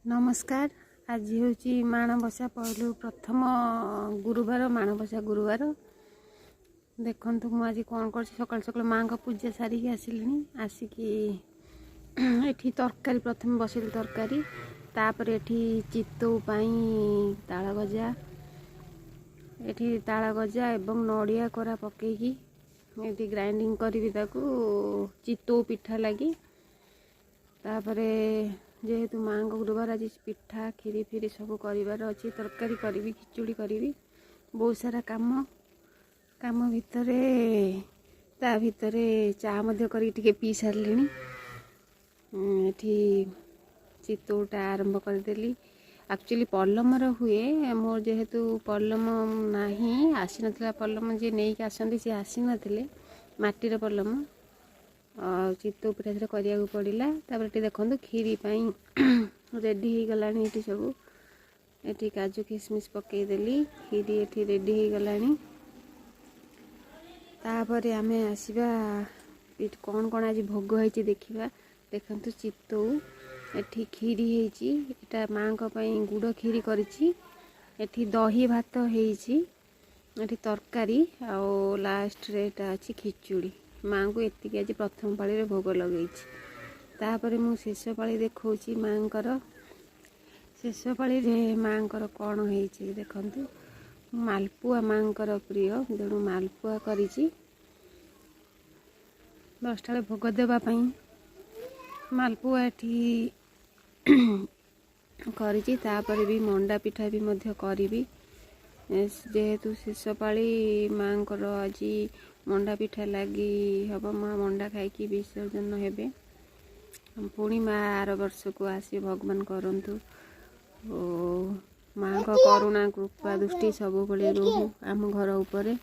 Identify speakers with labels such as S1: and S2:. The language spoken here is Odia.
S1: ନମସ୍କାର। ଆଜି ହେଉଛି ମାଣବସା ପହିଲୁ ପ୍ରଥମ ଗୁରୁବାର, ମାଣବସା ଗୁରୁବାର। ଦେଖନ୍ତୁ ମୁଁ ଆଜି କ'ଣ କରୁଛି। ସକାଳୁ ସକାଳୁ ମାଆଙ୍କ ପୂଜା ସାରିକି ଆସିଲିଣି। ଆସିକି ଏଠି ତରକାରୀ ପ୍ରଥମେ ବସେଇଲି ତରକାରୀ, ତାପରେ ଏଠି ଚିତଉ ପାଇଁ ତାଳ ଗଜା, ଏଠି ତାଳ ଗଜା ଏବଂ ନଡ଼ିଆ କୋରା ପକେଇକି ଏଠି ଗ୍ରାଇଣ୍ଡିଙ୍ଗ କରିବି ତାକୁ ଚିତଉ ପିଠା ଲାଗି। ତାପରେ ଯେହେତୁ ମାଆଙ୍କ ଗୁରୁବାର, ଆଜି ପିଠା କ୍ଷୀରି ଫିରି ସବୁ କରିବାର ଅଛି, ତରକାରୀ କରିବି, ଖିଚୁଡ଼ି କରିବି, ବହୁତ ସାରା କାମ। କାମ ଭିତରେ ତା ଭିତରେ ଚା ମଧ୍ୟ କରିକି ଟିକେ ପିଇ ସାରିଲିଣି। ଏଠି ଚିତଉଟା ଆରମ୍ଭ କରିଦେଲି। ଆକ୍ଚୁଆଲି ପଲମର ହୁଏ, ମୋର ଯେହେତୁ ପଲମ ନାହିଁ, ଆସିନଥିଲା ପଲମ, ଯିଏ ନେଇକି ଆସନ୍ତି ସିଏ ଆସିନଥିଲେ, ମାଟିର ପଲମ, ଆଉ ଚିତଉ ପିଠା ସେଥିରେ କରିବାକୁ ପଡ଼ିଲା। ତାପରେ ଏଠି ଦେଖନ୍ତୁ କ୍ଷୀରି ପାଇଁ ରେଡ଼ି ହେଇଗଲାଣି। ଏଠି ସବୁ ଏଠି କାଜୁ କିସମିସ୍ ପକେଇଦେଲି, କ୍ଷୀରି ଏଠି ରେଡ଼ି ହେଇଗଲାଣି। ତାପରେ ଆମେ ଆସିବା କ'ଣ କ'ଣ ଆଜି ଭୋଗ ହେଇଛି ଦେଖିବା। ଦେଖନ୍ତୁ ଚିତଉ, ଏଠି କ୍ଷୀରି ହେଇଛି, ଏଇଟା ମାଆଙ୍କ ପାଇଁ ଗୁଡ଼ କ୍ଷୀରି କରିଛି। ଏଠି ଦହି ଭାତ ହେଇଛି, ଏଠି ତରକାରୀ, ଆଉ ଲାଷ୍ଟରେ ଏଇଟା ଅଛି ଖିଚୁଡ଼ି। ମାଆଙ୍କୁ ଏତିକି ଆଜି ପ୍ରଥମ ପାଳିରେ ଭୋଗ ଲଗେଇଛି। ତାପରେ ମୁଁ ଶେଷ ପାଳି ଦେଖାଉଛି ମାଆଙ୍କର। ଶେଷ ପାଳିରେ ମାଆଙ୍କର କ'ଣ ହେଇଛି ଦେଖନ୍ତୁ। ମାଲପୁଆ ମାଆଙ୍କର ପ୍ରିୟ, ତେଣୁ ମାଲପୁଆ କରିଛି 10ଟା ବେଳେ ଭୋଗ ଦେବା ପାଇଁ। ମାଲପୁଆ ଏଠି କରିଛି। ତାପରେ ବି ମଣ୍ଡା ପିଠା ବି ମଧ୍ୟ କରିବି। ଯେହେତୁ ଶେଷ ପାଳି ମାଆଙ୍କର, ଆଜି ମଣ୍ଡା ପିଠା ଲାଗି ହେବ। ମା ମଣ୍ଡା ଖାଇକି ବିସର୍ଜନ ହେବେ, ପୁଣି ମା ଆର ବର୍ଷକୁ ଆସି ଭଗବାନ କରନ୍ତୁ ଓ ମାଆଙ୍କ କରୁଣା କୃପା ଦୃଷ୍ଟି ସବୁବେଳେ ରହୁ ଆମ ଘର ଉପରେ।